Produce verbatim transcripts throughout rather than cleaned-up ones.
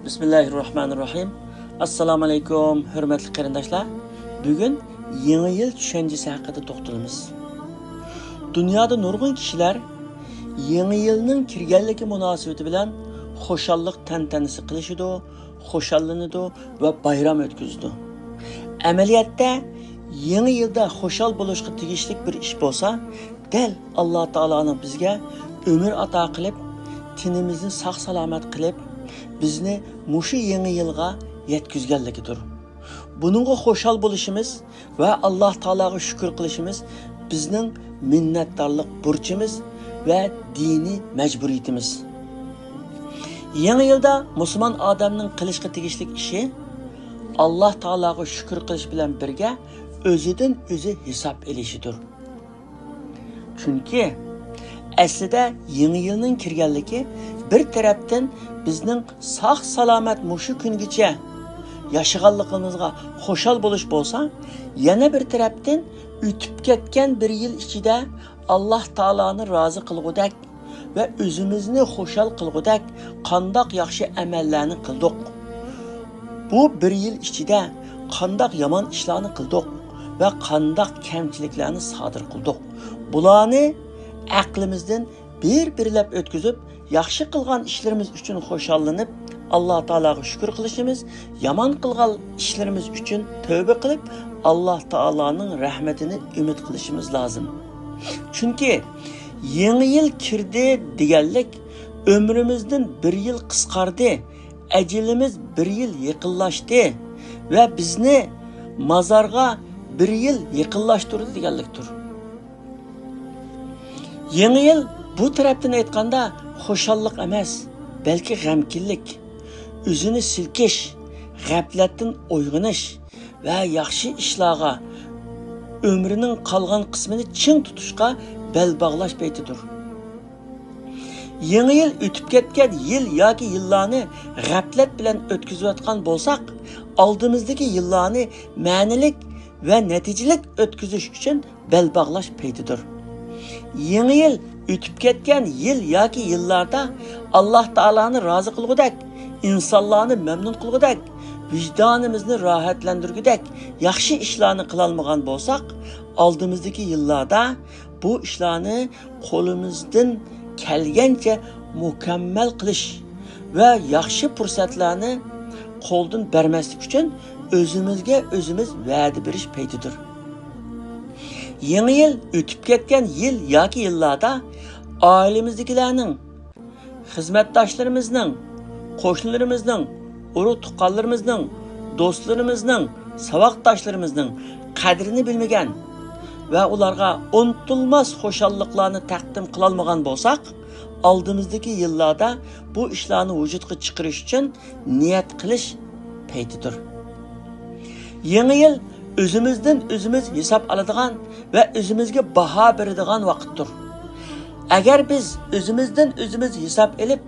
بىسمىللاھىررەھمانىررەھىم. ئەسسالامۇ ئەلەيكۇم، ھۆرمەتلىك قېرىنداشلار. بۈگۈن يېڭى يىل چۈشەنچىسى ھەققىدە توختىلىمىز. دۇنيادا نۇرغۇن كىشىلەر يېڭى يىلنىڭ كىرگەنلىكى مۇناسىۋىتى بىلەن خۇشاللىق تەنتەنىسى قىلىشىدۇ، خۇشاللىنىدۇ ۋە بايرام ئۆتكۈزىدۇ. ئەمەلىيەتتە، يېڭى يىلدا خۇشال بولۇشقا تېگىشلىك بىر ئىش بولسا، دەل ئاللا تائالانىڭ بىزگە ئۆمۈر ئاتا قىلىپ، تېنىمىزنى ساق-سالامەت قىلىپ، بىزنى مۇشۇ يېڭى يىلغا يەتكۈزگەنلىكىدۇر. بۇنىڭغا خۇشال بولۇشىمىز ۋە ئاللا تائالاغا شۈكۈر قىلىشىمىز بىزنىڭ مىننەتدارلىق بۇرچىمىز ۋە دىنىي مەجبۇرىيىتىمىز. يېڭى يىلدا مۇسۇلمان ئادەمنىڭ قىلىشقا تېگىشلىك ئىشى ئاللا تائالاغا شۈكۈر قىلىش بىلەن بىرگە ئۆزىدىن ئۆزى ھېساب ئېلىشىدۇر. چۈنكى ئەسلىدە يېڭى يىلنىڭ كىرگەنلىكى بىر تەرەپتىن بىزنىڭ ساق-سالامەت مۇشۇ كۈنگىچە ياشىغانلىقىمىزغا خۇشال بولۇش بولسا، يەنە بىر تەرەپتىن ئۆتۈپ كەتكەن بىر يىل ئىچىدە ئاللا تائالانى رازى قىلغۇدەك ۋە ئۆزىمىزنى خۇشال قىلغۇدەك قانداق ياخشى ئەمەللەرنى قىلدۇق؟ بۇ بىر يىل ئىچىدە قانداق يامان ئىشلارنى قىلدۇق ۋە قانداق كەمچىلىكلەرنى سادىر قىلدۇق؟ بۇلارنى ئەقلىمىزدىن بىر-بىرلەپ ئۆتكۈزۈپ، ياخشى قىلغان ئىشلىرىمىز ئۈچۈن خۇشاللىنىپ، ئاللا تائالاغا شۈكۈر قىلىشىمىز، يامان قىلغان ئىشلىرىمىز ئۈچۈن تەۋبە قىلىپ، ئاللا تائالانىڭ رەھمىتىنى ئۈمىد قىلىشىمىز لازىم. چۈنكى يېڭى يىل كىردى دېگەنلىك، ئۆمرىمىزدىن بىر يىل قىسقاردى، ئەجىلىمىز بىر يىل يېقىنلاشتى ۋە بىزنى مازارغا بىر يىل يېقىنلاشتۇردى دېگەنلىكتۇر. يېڭى يىل بۇ تەرەپتىن ئېيتقاندا خۇشاللىق ئەمەس، بەلكى غەمكىنلىك، ئۆزىنى سىلكىش، غەپلەتتىن ئويغىنىش ۋە ياخشى ئىشلارغا، ئۆمرىنىڭ قالغان قىسمىنى چىڭ تۇتۇشقا بەل باغلاش پەيتىدۇر. يېڭى يىل ئۆتۈپ كەتكەن يىل ياكى يىللارنى غەپلەت بىلەن ئۆتكۈزۈۋاتقان بولساق، ئالدىمىزدىكى يىللارنى مەنىلىك ۋە نەتىجىلىك ئۆتكۈزۈش ئۈچۈن بەل باغلاش پەيتىدۇر. يېڭى يىل ئۆتۈپ كەتكەن يىل ياكى يىللاردا ئاللا تائالانى رازى قىلغۇدەك، ئىنسانلارنى مەمنۇن قىلغۇدەك، ۋىجدانىمىزنى راھەتلەندۈرگۈدەك ياخشى ئىشلارنى قىلالمىغان بولساق، ئالدىمىزدىكى يىللاردا بۇ ئىشلارنى قولىمىزدىن كەلگەنچە مۇكەممەل قىلىش ۋە ياخشى پۇرسەتلەرنى قولدىن بەرمەسلىك ئۈچۈن ئۆزىمىزگە ئۆزىمىز ۋەدە بېرىش پەيتىدۇر. يېڭى يىل ئۆتۈپ كەتكەن يىل ياكى يىللاردا ئائىلىمىزدىكىلەرنىڭ، خىزمەتداشلىرىمىزنىڭ، قوشنىلىرىمىزنىڭ، ئۇرۇق-تۇغقانلىرىمىزنىڭ، دوستلىرىمىزنىڭ، ساۋاقداشلىرىمىزنىڭ قەدرىنى بىلمىگەن ۋە ئۇلارغا ئۇنتۇلماس خۇشاللىقلارنى تەقدىم قىلالمىغان بولساق، ئالدىمىزدىكى يىللاردا بۇ ئىشلارنى ۋۇجۇدقا چىقىرىش ئۈچۈن نىيەت قىلىش پەيتىدۇر. يېڭى يىل ئۆزىمىزدىن ئۆزىمىز ھېساب ئالىدىغان ۋە ئۆزىمىزگە باھا بېرىدىغان ۋاقىتتۇر. ئەگەر بىز ئۆزىمىزدىن ئۆزىمىز ھېساب ئېلىپ،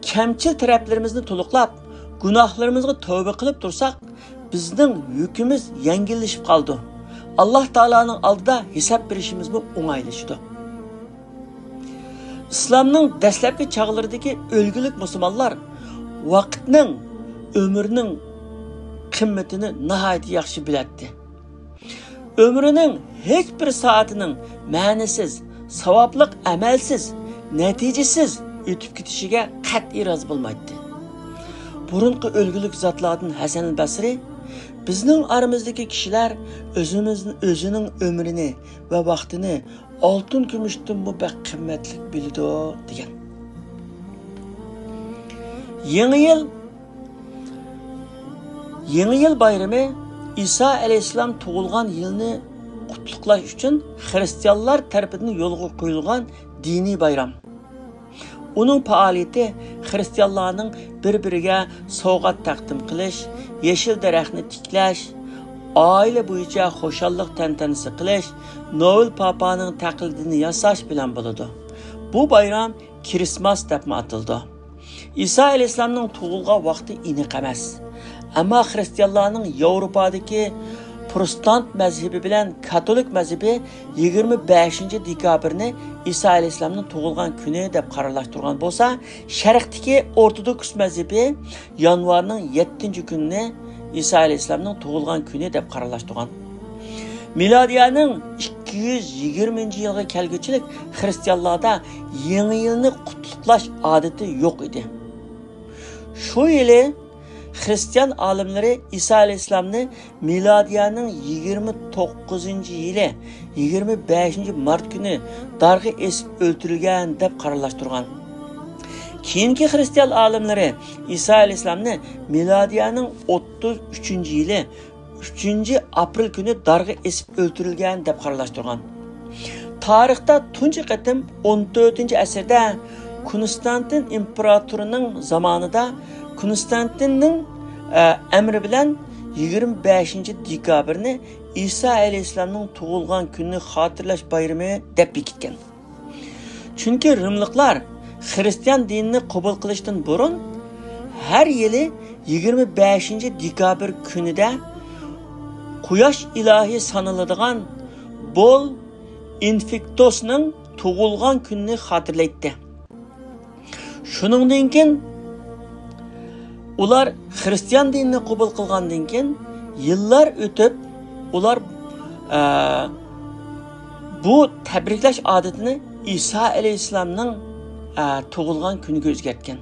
كەمچىل تەرەپلىرىمىزنى تولۇقلاپ، گۇناھلىرىمىزغا تەۋبە قىلىپ تۇرساق، بىزنىڭ يۈكىمىز يەڭگىللىشىپ قالىدۇ. ئاللا تائالانىڭ ئالدىدا ھېساب بېرىشىمىزمۇ ئوڭايلىشىدۇ. ئىسلامنىڭ دەسلەپكى چاغلىرىدىكى ئۈلگىلىك مۇسۇلمانلار ۋاقىتنىڭ، ئۆمۈرنىڭ قىممىتىنى ناھايىتى ياخشى بىلەتتى. ئۆمرىنىڭ ھېچ بىر سائىتىنىڭ مەنىسىز، ساۋابلىق ئەمەلسىز، نەتىجىسىز ئۆتۈپ كېتىشىگە قەتئىي رازى بولمايتتى. بۇرۇنقى ئۈلگىلىك زاتلاردىن ھەسەن بەسرى، بىزنىڭ ئارىمىزدىكى كىشىلەر ئۆزىمىز، ئۆزىنىڭ ئۆمرىنى ۋە ۋاقتىنى ئالتۇن كۈمۈشتىنمۇ بەك قىممەتلىك بىلىدۇ، دېگەن. يېڭى يىل، يېڭى يىل بايرىمى ئىسا ئەلەيھىسسالام تۇغۇلغان يىلنى قۇتلۇقلاش ئۈچۈن خىرىستىيانلار تەرىپىدىن يولغا قويۇلغان دىنىي بايرام. ئۇنىڭ پائالىيىتى خىرىستىيانلارنىڭ بىر-بىرىگە سوۋغات تەقدىم قىلىش، يېشىل دەرەخنى تىكلەش، ئائىلە بويىچە خۇشاللىق تەنتەنىسى قىلىش، نوۋېل پاپانىڭ تەقلىدىنى ياساش بىلەن بولىدۇ. بۇ بايرام كىرىسماس دەپمۇ ئاتىلىدۇ. ئىسا ئەلەيھىسسالامنىڭ تۇغۇلغان ۋاقتى ئېنىق ئەمەس. ئەمما خىرىستىيانلارنىڭ ياۋروپادىكى پروتېستانت مەزھىپى بىلەن كاتولىك مەزھىپى يىگىرمە بەشىنچى دېكابىرنى ئىسا ئەلەيھىسسالامنىڭ تۇغۇلغان كۈنى دەپ قارارلاشتۇرغان بولسا، شەرقتىكى ئورتودوكس مەزھىپى يانۋارنىڭ يەتتىنچى كۈنىنى ئىسا ئەلەيھىسسالامنىڭ تۇغۇلغان كۈنى دەپ قارارلاشتۇرغان. مىلادىيەنىڭ ئىككى يۈز يىگىرمىنچى يىلغا كەلگۈچىلىك خىرىستىيانلاردا يېڭى يىلنى قۇتلۇقلاش ئادىتى يوق ئىدى. شۇ يىلى خىرىستىيان ئالىملىرى ئىسا ئەلەيھىسسالامنى مىلادىيەنىڭ يىگىرمە توققۇزىنچى يىلى، يىگىرمە بەشىنچى مارت كۈنى دارغا ئېسىپ ئۆلتۈرۈلگەن دەپ قارارلاشتۇرغان. كېيىنكى خىرىستىيان ئالىملىرى ئىسا ئەلەيھىسسالامنى مىلادىيەنىڭ ئوتتۇز ئۈچىنچى يىلى، ئۈچىنچى ئاپرېل كۈنى دارغا ئېسىپ ئۆلتۈرۈلگەن دەپ قارارلاشتۇرغان. تارىختا تۇنجى قېتىم ئون تۆتىنچى ئەسىردە كونستانتىن ئىمپېراتورنىڭ زامانىدا كونستانتىننىڭ، ئە، ئەمرى بىلەن يىگىرمە بەشىنچى دېكابىرنى ئىسا ئەلەيھىسسالامنىڭ تۇغۇلغان كۈنىنى خاتىرىلەش بايرىمى دەپ بېكىتكەن. چۈنكى رىملىقلار خىرىستىيان دىنىنى قوبۇل قىلىشتىن بۇرۇن ھەر يىلى يىگىرمە بەشىنچى دېكابىر كۈنىدە قۇياش ئىلاھى سانىلىدىغان بول ئىنفىكتوسنىڭ تۇغۇلغان كۈنىنى خاتىرىلەيتتى. شۇنىڭدىن كېيىن ئۇلار خىرىستىيان دىنىنى قوبۇل قىلغاندىن كېيىن يىللار ئۆتۈپ، ئۇلار، ئە، بۇ تەبرىكلەش ئادىتىنى ئىسا ئەلەيھىسسالامنىڭ، ئە، تۇغۇلغان كۈنىگە ئۆزگەرتكەن.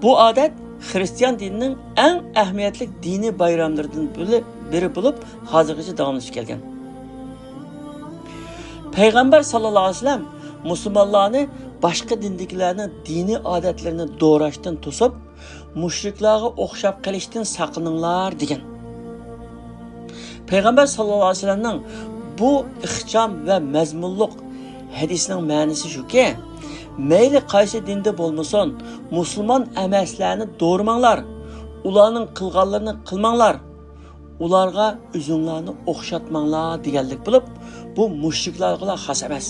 بۇ ئادەت خىرىستىيان دىنىنىڭ ئەڭ ئەھمىيەتلىك دىنىي بايراملىرىدىن بىرى، بىرى بولۇپ، ھازىرغىچە داۋاملىشىپ كەلگەن. پەيغەمبەر ساللاللاھۇ ئەلەيھى ۋەسەللەم مۇسۇلمانلارنى باشقا دىندىكىلەرنىڭ دىنىي ئادەتلىرىنى دوراش تىن توسۇپ، مۇشرىكلارغا ئوخشاپ قېلىشتىن ساقلىنىڭلار دېگەن. پەيغەمبەر ساللاللاھۇ ئەلەيھى ۋەسەللەمنىڭ بۇ ئىخچام ۋە مەزمۇنلۇق ھەدىسىنىڭ مەنىسى شۇكى، مەيلى قايسى دىندا بولمىسۇن، مۇسۇلمان ئەمەسلەرنى دورىماڭلار، ئۇلارنىڭ قىلغانلىرىنى قىلماڭلار، ئۇلارغا ئۆزۈڭلارنى ئوخشاتماڭلار دېگەنلىك بولۇپ، بۇ مۇشرىكلارغىلا خاس ئەمەس.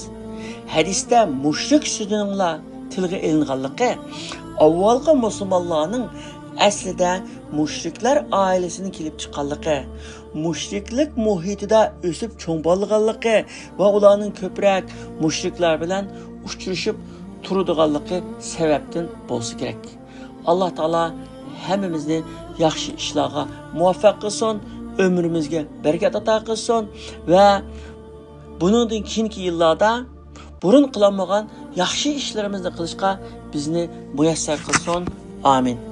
ھەدىستە مۇشرىك سۆزىنىڭلا تىلغا ئېلىنغانلىقى، ئاۋۋالقى مۇسۇلمانلارنىڭ ئەسلىدە مۇشرىكلار ئائىلىسىدىن كېلىپ چىققانلىقى، مۇشرىكلىق مۇھىتىدا ئۆسۈپ چوڭ بولغانلىقى ۋە ئۇلارنىڭ كۆپرەك مۇشرىكلار بىلەن ئۇچرىشىپ تۇرىدىغانلىقى سەۋەبتىن بولسا كېرەك. ئاللا تائالا ھەممىمىزنى ياخشى ئىشلارغا مۇۋەپپەق قىلسۇن، ئۆمرىمىزگە بەرىكەت ئاتا قىلسۇن ۋە بۇنىڭدىن كېيىنكى يىللاردا بۇرۇن قىلالمىغان ياخشى ئىشلىرىمىزنى قىلىشقا بىزنى مۇيەسسەر قىلسۇن. ئامىن.